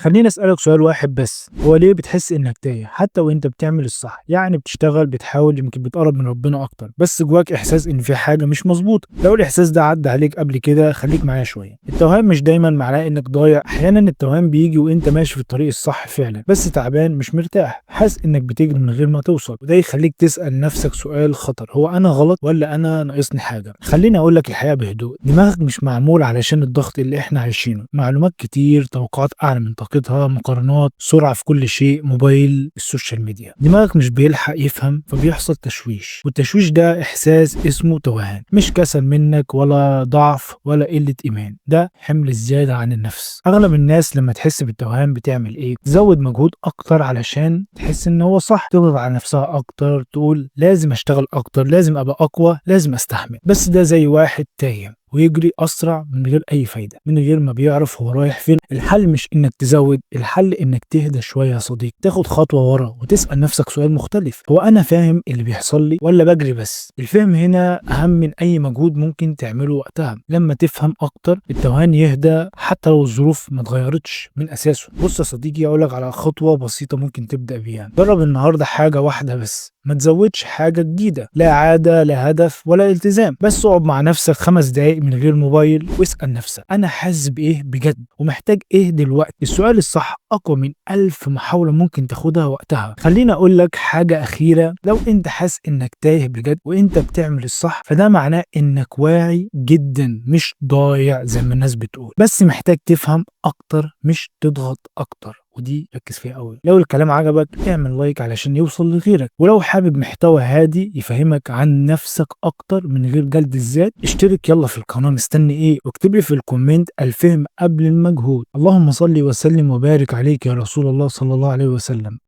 خليني اسألك سؤال واحد بس، هو ليه بتحس انك تايه حتى وانت بتعمل الصح؟ يعني بتشتغل، بتحاول، يمكن بتقرب من ربنا اكتر، بس جواك احساس ان في حاجة مش مظبوطة. لو الاحساس ده عدى عليك قبل كده خليك معايا شوية. التوهان مش دايما معناه انك ضايع، احيانا التوهان بيجي وانت ماشي في الطريق الصح فعلا، بس تعبان، مش مرتاح، حاسس انك بتجري من غير ما توصل. وده يخليك تسأل نفسك سؤال خطر، هو انا غلط ولا انا ناقصني حاجة؟ خليني اقول لك الحقيقة بهدوء، دماغك مش معمول علشان الضغط اللي احنا عايشينه. معلومات كتير، توقعات اعلى من طاقتها، مقارنات، سرعة في كل شيء، موبايل، ال social media. دماغك مش بيلحق يفهم، فبيحصل تشويش، والتشويش ده احساس اسمه توهان. مش كسل منك ولا ضعف ولا قلة ايمان، ده حمل زيادة عن النفس. اغلب الناس لما تحس بالتوهان بتعمل ايه؟ تزود مجهود اكتر علشان تحس ان هو صح، تضغط على نفسها اكتر، تقول لازم اشتغل اكتر، لازم ابقى اقوى، لازم استحمل. بس ده زي واحد تايه ويجري اسرع من غير اي فايده، من غير ما بيعرف هو رايح فين. الحل مش انك تزود، الحل انك تهدى شوية يا صديقي، تاخد خطوة ورا وتسال نفسك سؤال مختلف، هو انا فاهم اللي بيحصل لي ولا بجري بس؟ الفهم هنا اهم من اي مجهود ممكن تعمله وقتها. لما تفهم اكتر التوهان يهدى حتى لو الظروف ما اتغيرتش من اساسه. بص يا صديقي، اقولك على خطوة بسيطة ممكن تبدا بيها. جرب النهارده حاجة واحدة بس، ما تزودش حاجة جديدة، لا عادة لا هدف ولا التزام، بس اقعد مع نفسك 5 دقايق من غير موبايل واسأل نفسك أنا حاسس بإيه بجد ومحتاج إيه دلوقتي. السؤال الصح أقوى من 1000 محاولة ممكن تاخدها وقتها. خليني أقول لك حاجة أخيرة، لو أنت حاسس إنك تايه بجد وأنت بتعمل الصح، فده معناه إنك واعي جدا، مش ضايع زي ما الناس بتقول، بس محتاج تفهم أكتر مش تضغط أكتر. ودي ركز فيها قوي. لو الكلام عجبك اعمل like علشان يوصل لغيرك، ولو حابب محتوى هادي يفهمك عن نفسك اكتر من غير جلد الذات اشترك يلا في القناة، مستني ايه؟ واكتب لي في ال comment الفهم قبل المجهود. اللهم صل وسلم وبارك عليك يا رسول الله صلى الله عليه وسلم.